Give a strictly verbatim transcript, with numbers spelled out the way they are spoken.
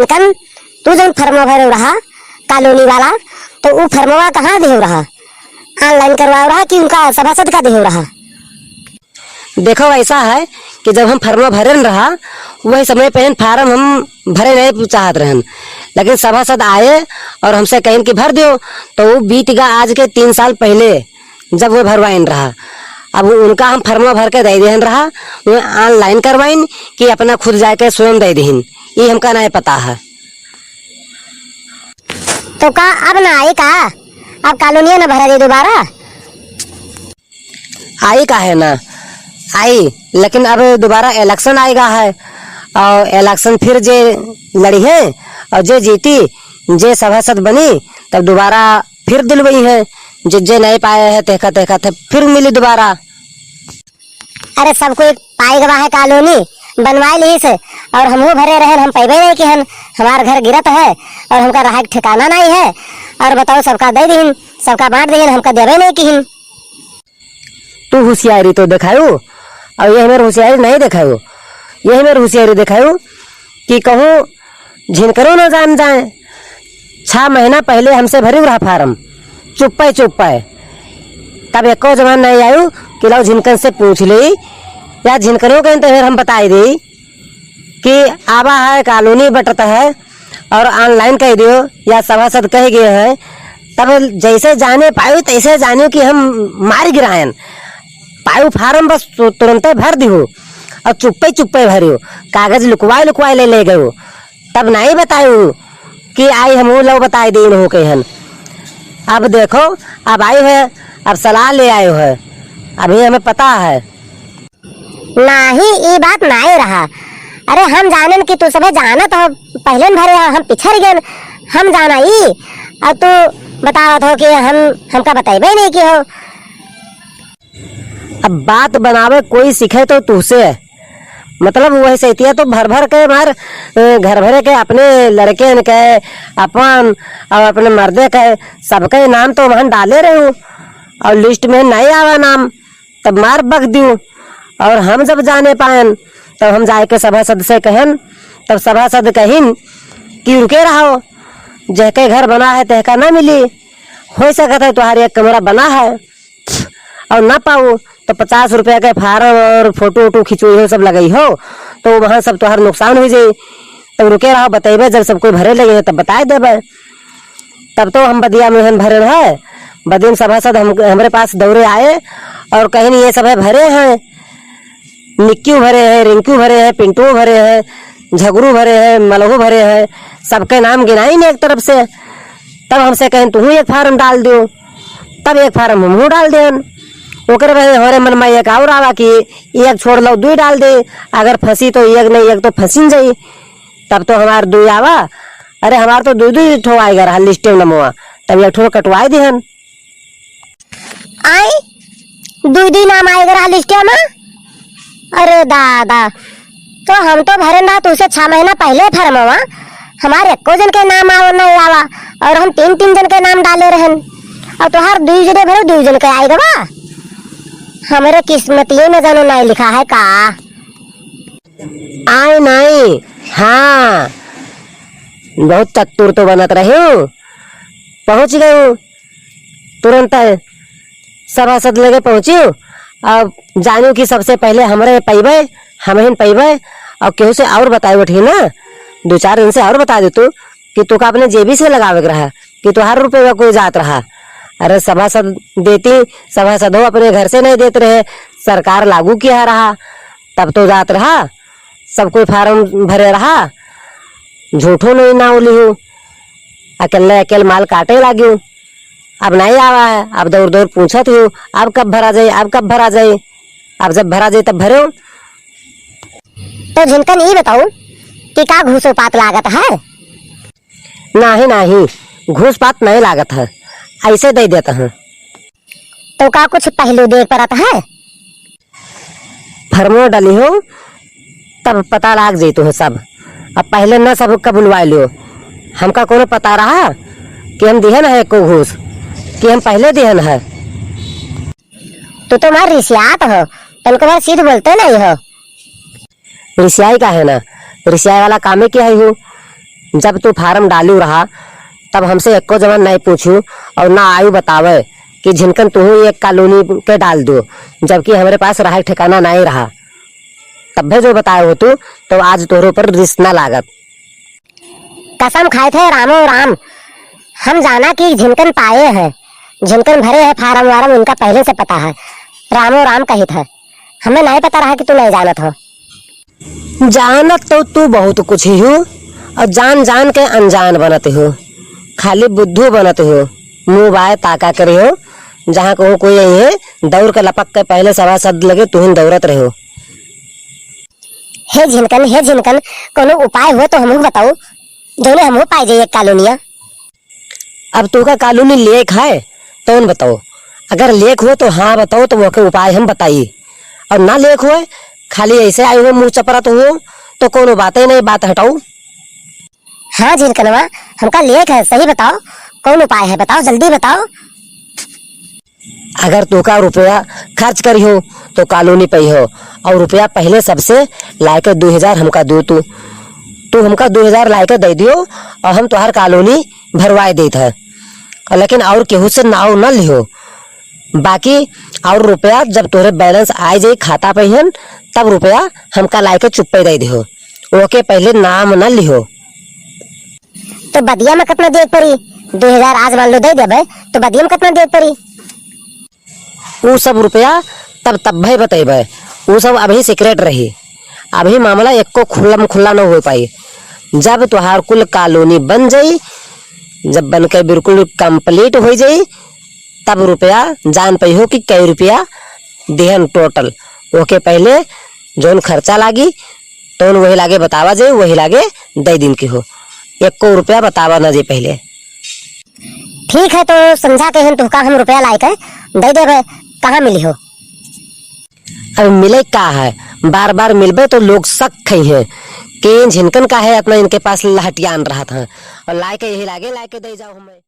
कन तू जौन फर्मवा भरे रहा कॉलोनी वाला, तो ऊ फर्मवा कहाँ देहे रहा? ऑनलाइन करवाओ रहा कि उनका सभासद का देहे रहा? देखो, ऐसा है कि जब हम फर्मवा भरे न रहा, वही समय पे फार्म हम भरे नहीं चाहत रहन, लेकिन सभासद आए और हमसे कहन कि भर दो, तो वो बीत गा आज के तीन साल पहले। जब वो भरवाइन रहा, अब उनका हम फर्मा भर के दे देहन रहा, वो ऑनलाइन करवाइन कि अपना खुद जाके स्वयं दे देहिन, ये हमका नहीं पता है। तो का अब ना आई का? अब कॉलोनिया ना भरा दे दोबारा? आई का है ना आई, लेकिन अब दोबारा इलेक्शन आएगा है और इलेक्शन फिर जे लड़ी है और जे जीती, जे सभासद बनी, तब दोबारा फिर दिलवई है, जे जे नहीं पाए है तेखा तेखा थे फिर मिली दोबारा। अरे सब कोई पाए गवा है कॉलोनी, बनवाए ली से, और हमहू भरे रहन, हम पैबे नहीं किहन, हमार घर गिरत है और हमका रहा ठिकाना नहीं है। और बताओ, सबका दे दीन, सबका बांट दीन, हमका देवे नहीं किहन। तू होशियारी तो देखायू, और ये हमार होशियारी नहीं देखायू, ये हमार होशियारी देखायू कि कहूँ झिनकरो ना जान जाए। छह महीना पहले हमसे भरी रहा फार्म, चुप्पे चुप्पे। तब एको जवान नहीं आयु कि लाओ झिनकन से पूछ ले, या झिनकरो के तो हम बताई दे कि आवा है, कॉलोनी बटत है और ऑनलाइन कह दियो या सभासद कह गए हैं, तब जैसे जाने पायो तैसे जानियो कि हम मार गिरायन। पायो फार्म बस तु-, तुरंते भर दियो और चुप्पे चुप्पे भरियो, कागज लुकवाए लुकवाए ले ले गयो। तब नहीं बतायो कि आई हम लोग बताए दे इन्हों के हन। अब देखो, अब आयो है, अब सलाह ले आयो है, अभी हमें पता है। नाही, ई बात नाही रहा। अरे हम जानन कि तू सभे जानत हो, पहले न भरे हो, हम पिछड़ गए, हम जाना ई, और तू बतावत हो कि हम, हमका बतैबे नहीं कि हो। अब बात बनावे कोई सीखे तो तुहसे, मतलब वही सैतिया तो भर भर के मार, अ, घर भरे के अपने लड़के के, अपन और अपने मर्दे के, सबके नाम तो वहाँ डाले रहू और लिस्ट में नहीं आवा नाम। तब मार बक दियो। और हम जब जाने पाएन, तब हम जाए के सभासद से कहन, तब सभासद कहिन कि रुके रहो, जहके घर बना है, तहका ना मिली। हो सकत है, तुम्हारे एक कमरा बना है और ना पाओ, तो पचास रुपया के फार्म और फोटो वोटो खिंचोई हो, सब लगई हो, तो वहाँ सब तुम्हार नुकसान हो जाई। तब रुके रहो, बतेबे, जब सब कोई भरे लगे हैं, तब बताए देबे। तब तो हम बदिया में हन भरन है, बदिन सभासद हम, हमरे पास दौड़े आए और कहिन, "ये सब है भरे हैं, निक्कू भरे हैं, रिंकू भरे हैं, पिंटू भरे हैं, झगरू भरे हैं, मलहू भरे हैं, सबके नाम गिनाइन एक तरफ से।" तब हमसे कहिन, "तुहू एक फार्म डाल दियो।" तब एक फार्म हमहू डाल देन। ओकरे बाद हमारे मन में एक और आवा कि एक छोड़ लो, दुई डाल दे, अगर फंसी तो एक नहीं, एक तो फंसिन जाई। तब तो हमार दुई आवा, अरे हमार तो दुई दुई ठो आएगा रहा लिस्टे में नमवा, तब एक ठो कटवाए दिहन। आई, दुई दुई नाम आएगा रहा लिस्टे में। अरे दादा, तो हम तो भरन रहा तुझसे छह महीना पहले फर्मवा, हमारे एको जन के नाम आवा नहीं आवा, और हम तीन तीन जन के नाम डाले रहन, और तोहार दुई जने भरे, दुई जन के आएगा बा। हमारे किस्मतिये में जानो नहीं लिखा है का। आए नाई, हाँ, बहुत चतुर तो बनत रहे हो, पहुँच गए हो तुरंत, सभासद लगे पहुँची हो। अब जानियो कि सबसे पहले हमरे पैबे, हमहिन पैबे, और केहू से और बताए उठी ना, दो चार दिन से और बता दे तू कि तू का अपने जेबी से लगावे के रहा, कि तोहार रुपये कोई जात रहा। अरे सभासद देती, सभासद हो अपने घर से नहीं देते रहे, सरकार लागू किया रहा, तब तो जात रहा। सब कोई फार्म भरे रहा, झूठो नहीं नाव लिहू, अकेले अकेले माल काटे लागियो। अब नहीं आवा है, अब दौड़ दौड़ पूछत हो, अब कब भरा जाए, अब कब भरा जाए, अब जब भरा जाए तब भरो। तो झिनकन ई बताऊ कि का घूसो पात लागत है? नाही, नाही, घूस पात नहीं लागत है, ऐसे दे देत हैं। तो का कुछ पहलू देख परत है? फर्मो डली हो, तब पता लाग जइतो है सब। अब पहले न सबका बुलवा लियो, हमका कोनो पता रहा कि हम दिहन है एको घूस, कि हम पहले दिहन है। तू तो मार रिसियात हो, तनको बार सीध बोलते नहीं हो। रिसियाई का है ना, रिसियाई वाला कामे क्या है हो? जब तू फारम डालू रहा, तब हमसे एक्को जवान नाहीं पूछू और ना आयु बतावे कि झिनकन तुहू एक कॉलोनी के डाल दो, जबकि हमरे पास रहे ठिकाना नाहीं रहा। तब्बे जो बताए होतू, तो आज तोहरे ऊपर रिस ना लागत। कसम खाइत है रामो राम, हम जाना कि झिनकन पाए हैं, झिनकन भरे हैं फारम वारम, उनका पहिले से पता है। रामो राम कहित है, हमें नाहीं पता रहा कि तू नाहीं जानत हो। जानत तो तू बहुत कुछ ही हो, और जान जान के अनजान बनत हो, खाली बुद्धू बनत हो, मुँह बाय ताका करे हो, जहाँ कहूँ कोई आई है, दौड़ के लपक के पहिले सभासद लगे तुहिन दौड़त रहे हो। हे झिनकन, हे झिनकन, कोनो उपाय हो तो हमहू बताओ, जौने हमहू पाए जाइए कॉलोनिया। अब तोहका कॉलोनी लेक है, तौन बताओ। अगर लेक हो तो हाँ बताओ, तो वहके उपाय हम बताई। और ना लेक हो, खाली ऐसे आए हो मुँह चपरत हो, तो कोनो बाते नहीं, बात हटाओ। हाँ झिनकनवा, हमका लेक है, सही बताओ, कौन उपाय है, बताओ, जल्दी बताओ। अगर तोहका रुपया खर्च करी हो, तो कॉलोनी पई हो, और रुपया पहिले सबसे लाइके दो हजार हमका दो तू। तू हमका दो हजार लाइके दे दियो, और हम तोहार कॉलोनी भरवाए देत है। और लेकिन और केहू से नाव न लिहो, बाकी और रुपया जब तोहरे बैलेंस आ जाई खाता पे हन, तब रुपया हमका लाइके चुप्पे दे दिहो, ओके पहिले नाम न लिहो। तो बदिया में कितना देख पड़ी? दो हजार आज मान लो दे देबे, तो बदिया में कितना देख पड़ी? ऊ सब रुपया तब तब्बे बतेबे, ऊ सब अभी सीक्रेट रही, अभी मामला एको खुल्लम खुल्ला न हो पाई। जब तोहार कुल कॉलोनी बन जाई, जब बन के बिल्कुल कंप्लीट हो जाई, तब रुपया जान पइहो कि कई रुपया दिहन टोटल। ओके पहिले जौन खर्चा लागी, तौन वही लागे बतावा जाई, वही लागे दे दिन की हो, एको रुपया बतावा न जाई पहिले। ठीक है, तो संझा के हम तुहका हम रुपया लाइके दे देबे, कहाँ मिली हो? अब मिले का है, बार बार मिलबे तो लोग शक खई हैं कि इन झिनकन का है, अपना इनके पास लहटियान रहत हैं, और लाइके यही लागे लाइके दे जाओ हमें।